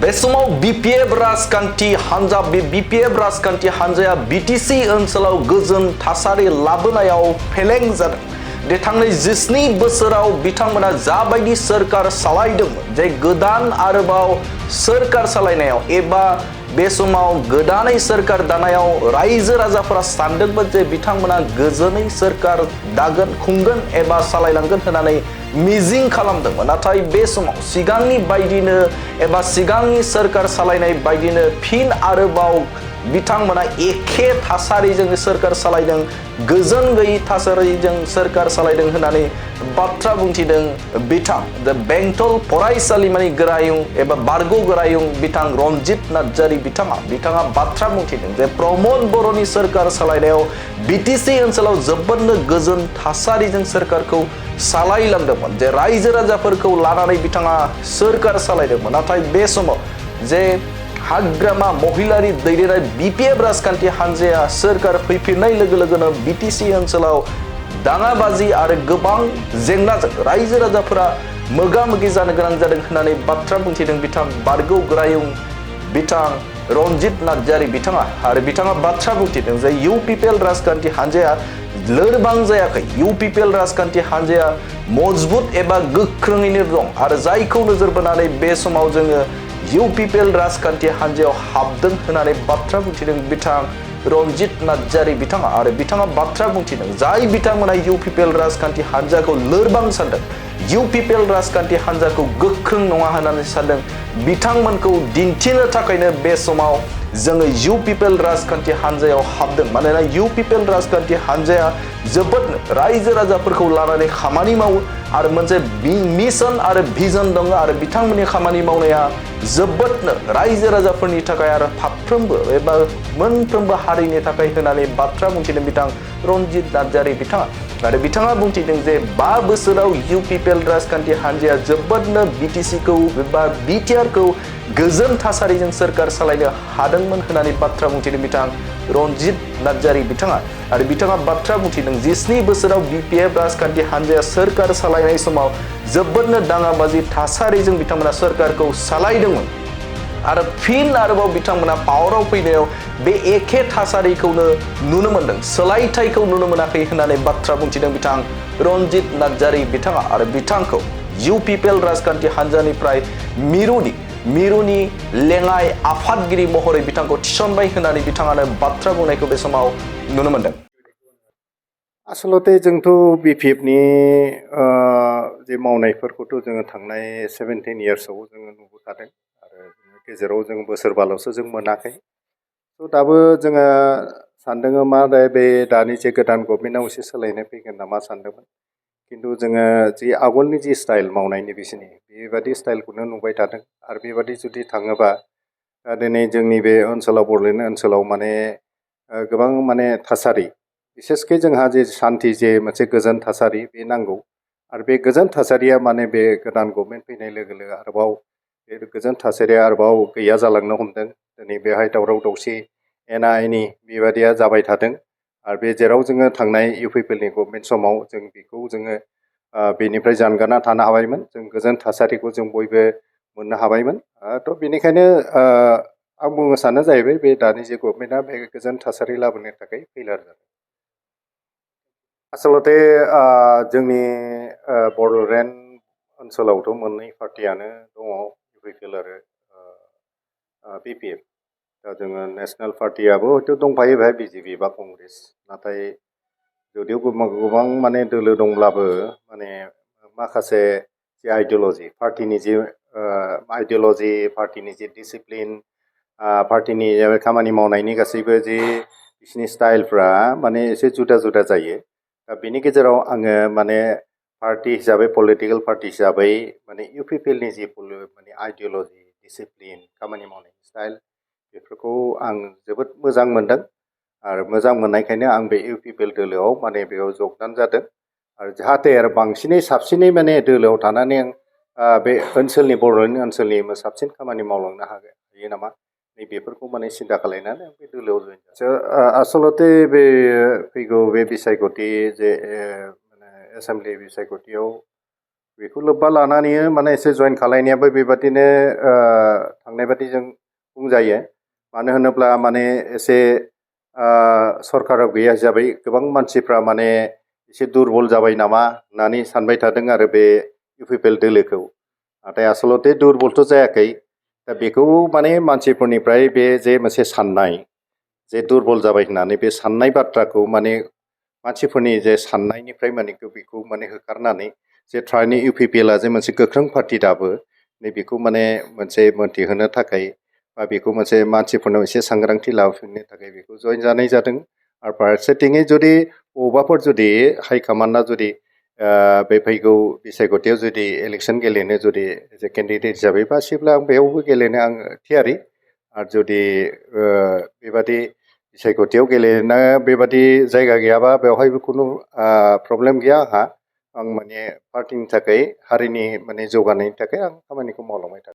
बे समाव बीपीएफ राजखान्थि हान्जा बीपीएफ राजखान्थि हान्जाया बीटीसी ओनसोलाव गोजोन थासारि लाबोनायाव फेलें जादों। थांनाय 17 बोसोराव बिथांमोना जाबायदि सोरखार सालायदोंमोन जे गोदान आरोबाव सोरखार सालायनायाव एबा बे समाव गोदानै सोरखार दानायाव रायजो राजाफोरा सानदोंमोन जे बिथांमोना गोजोनै सोरखार दागोन खुंगोन एबा सालायलांगोन होननानै मिजिं खालामदोंमोन। नाथाय बे समाव सिगांनि बायदिनो एबा सिगांनि सोरखार सालायनाय बायदिनो फिन आरोबाव बिथांमोना एखे थासारिजों सोरखार सालायदों, गोजोन गैयै थासारिजों सोरखार सालायदों होननानै बाथ्रा बुंथिदों बिथां बेंटल फरायसालिमानि गोरायुं एबा बारग' गोरायुं बिथां रनजित नार्जारी बिथाङा बाथ्रा बुंथिदों जे प्रमद बर'नि सोरखार सालायनायाव बीटीसी ओनसोलाव जोबोदनो गोजोन थासारिजों सोरखारखौ सालायलांदोंमोन, जे रायजो राजाफोरखौ लानानै बिथाङा सोरखार सालायदोंमोन। नाथाय बे समाव जे हाग्रामा महिलारि दैदेननाय बीपीएफ राजखान्थि हान्जाया सोरखार फैफिननाय लोगो लोगोनो बीटीसी ओनसोलाव दाङाबाजि आरो गोबां जेंनाजों रायजो राजाफोरा मोगा मोगि जानो गोनां जादों होननानै बाथ्रा बुंथिदों बिथां बारग' गोरायुं बिथां रनजित नार्जारी आरो बिथाङा बाथ्रा बुंथिदों जे यूपीपीएल राजखान्थि हान्जाया लोरबां जायाखै, यूपीपीएल राजखान्थि हान्जाया मजबुत एबा गोख्रोङैनो दं आरो जायखौ नोजोर बोनानै बे समाव जोङो यूपीपीएल राजखान्थि हान्जायाव हाबदों होननानै बाथ्रा बुंथिदों बिथां रनजित नार्जारी आरो बिथाङा बाथ्रा बुंथिदों जाय बिथांमोना यूपीपीएल राजखान्थि हान्जाखौ लोरबां सानदों, यूपीपीएल राजखान्थि हान्जाखौ गोख्रों नङा होननानै सानदों, बिथांमोनखौ दिन्थिनो थाखायनो बे समाव जोङो यूपीपीएल राजखान्थि हान्जायाव हाबदों। मानोना यूपीपीएल राजखान्थि हान्जाया जोबोद रायजो राजाफोरखौ लानानै खामानि मावो आरो मोनसे मिशन आरो भिजन दङ आरो बिथांमोननि खामानि मावनाया जोबोदनो रायजो राजाफोरनि थाखाय आरो फाफ्रोमबो एबा मोनफ्रोमबो हारिनि थाखाय होननानै बाथ्रा बुंथिदों बिथां रनजित नार्जारी आरो बिथाङा बुंथिदों जे 5 बोसोराव यूपीपीएल राजखान्थि हान्जाया जोबोदनो बीटीसीखौ एबा बीटीआरखौ गोजोन थासारिजों सोरखार सालायनो हादोंमोन होननानै बाथ्रा बुंथिदों बिथां रनजित नार्जारी आरो बिथाङा बाथ्रा बुंथिदों 17 बोसोराव बीपीएफ राजखान्थि हान्जाया सोरखार सालायनाय समाव जोबोदनो दाङाबाजि थासारिजों बिथांमोना सोरखारखौ सालायदोंमोन आरो फिन आरोबाव बिथांमोना पावाराव फैनायाव बे एखे थासारिखौनो नुनो मोनदों, सोलायथायखौ नुनो मोनाखै होननानै बाथ्रा बुंथिदों बिथां रनजित नार्जारी आरो बिथांखौ यूपीपीएल राजखान्थि हान्जानिफ्राय मिरुनि लेङाइ आफादगिरि महरै बिथांखौ थिसनबाय होननानै बिथाङानो बाथ्रा बुंनायखौ बे समाव नुनो मोनदों। आसलते जोंथ' बीपीएफनि जे मावनायफोरखौथ' जोङो थांनाय 17 इयार्सआव जोङो नुबोखादों आरो गेजेराव जों बोसोरबाल'सो जों मोनाखै। थ' दाबो जोङो सानदों मा बे दानि जे गोदान गभर्नमेन्टआव एसे सोलायनाय फैगोन नामा सानदोंमोन, खिन्थु जोङो जि आगोलनि जि स्टाइल मावनायनि बिसोरनि बेबादि स्टाइलखौनो नुबाय थादों आरो बेबादि जुदि थाङोबा दिनै जोंनि बे ओनसोलाव बड'लेण्ड ओनसोलाव माने गोबां माने थासारि बिसेसकै जोंहा जे सान्थि जे मोनसे गोजोन थासारि बे नांगौ आरो बे गोजोन थासारिया माने बे गोदान गभर्नमेन्ट फैनाय लोगो लोगो आरोबाव बे गोजोन थासारिया आरोबाव गैया जालांनो हमदों। दिनै बेहाय दावराव दावसि एना एनि बेबादिया जाबाय थादों आरो बे जेराव जोङो थांनाय यूपीपीएलनि गभर्नमेन्ट समाव जों बेखौ जोङो बेनिफ्राय जानगारना थानो हाबायमोन, जों गोजोन थासारिखौ जों बयबो मोननो हाबायमोन। थ' बेनिखायनो आं बुंनो सानो जाहैबाय बे दानि जे गभर्नमेन्टआ बे गोजोन थासारि लाबोनो थाखाय फेलार जादों। आसलते जोंनि बड'लेण्ड ओनसोलावथ' मोननै पार्टियानो दङ, यूपीपीएल आरो बीपीएफ। दा जोङो नेशनेल पार्टियाबो हयथ' दंफायो बेहाय बीजेपि बा कंग्रेस, नाथाय जुदिও गोबां माने दोलो दंब्लाबो माने माखासे जे आइडिय'ल'जि पार्टिनि जे आइडिय'ल'जि पार्टिनि जे डिसिप्लिन पार्टिनि खामानि मावनायनि गासैबो जे बिसिनि स्टाइलफ्रा माने एसे जुदा जुदा जायो। दा बेनि गेजेराव आङो माने पार्टि हिसाबै पलिटिकेल पार्टि हिसाबै माने यूपीपीएलनि जि माने आइडिय'ल'जि डिसिप्लिन खामानि मावनायनि स्टाइल बेफोरखौ आं जोबोद मोजां मोनदों आरो मोजां मोननायखायनो आं बे यूपीपीएल दोलोआव माने बेयाव जगदान जादों आरो जाहाथे आरो बांसिनै साबसिनै माने दोलोआव थानानै आं बे ओनसोलनि बड'लेण्ड ओनसोलनि साबसिन खामानि मावलांनो हायो नामा बेफोरखौ माने सिन्था खालायनानै आं बे दोलोआव जयेन जादों। आसलते बे फैगौ बे बिसायख'थि जे माने एसेमब्लि बिसायख'थियाव बेखौ लोब्बा लानानै माने एसे जइन खालायनायाबो बेबादिनो थांनाय बादि जों बुंजायो। मानो होनोब्ला माने एसे सरकाराव गैया हिसाबै गोबां मानसिफ्रा माने एसे दुरबल जाबाय नामा होननानै सानबाय थादों आरो बे इउपिपिएल दोलोखौ। नाथाय आसलते दुरबलथ' जायाखै। दा बेखौ माने मानसिफोरनिफ्राय बे जे मोनसे साननाय जे दुरबल जाबाय होननानै बे साननाय बाथ्राखौ माने मानसिफोरनि जे साननायनिफ्राय माने बेखौ माने होखारनानै जे थारैनो इउपिपिएलआ जे मोनसे गोख्रों पार्टि दाबो नैबेखौ माने मोनसे मोनथिहोनो थाखाय बा बेखौ मोनसे मानसिफोरनाव एसे सांग्रांथि लाबोफिननो थाखाय बेखौ जइन जानाय जादों। आरो फारसेथिङै जुदि बबावबाफोर जुदि हाइकामान्डआ जुदि बे फैगौ बिसायख'थियाव जुदि इलेक्सन गेलेनो जुदि जे केन्डिडेट हिसाबै बासिब्ला आं बेयावबो गेलेनो आं थियारि। आरो जुदि बेबादि बिसायख'थियाव गेलेनो बेबादि जायगा गैयाबा बेवहायबो खुनु प्रब्लेम गैया आंहा। आं माने पार्टिनि थाखाय हारिनि माने जौगानायनि थाखाय आं खामानिखौ मावलांबाय थागोन।